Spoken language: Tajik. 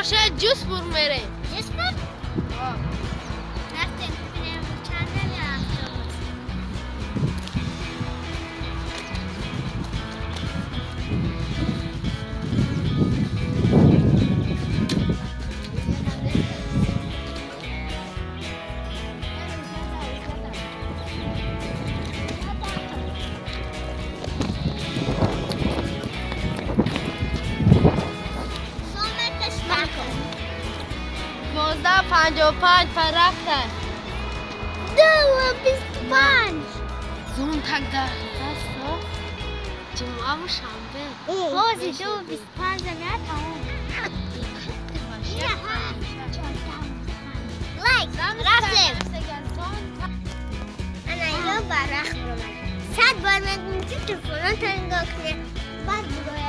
Боша ҷус бур мерем. Ҷус бур? Рафтем бинем чанд автобус. دوازده 55 پر رفته. 2:25. Sonntag da das so. جمعه و شنبه. بازی 2:25 نه تمام. لایک رفتیم. انا اینو برخ برآمد. 100 بار میگم که تلفن نگاه کنه. بعد برای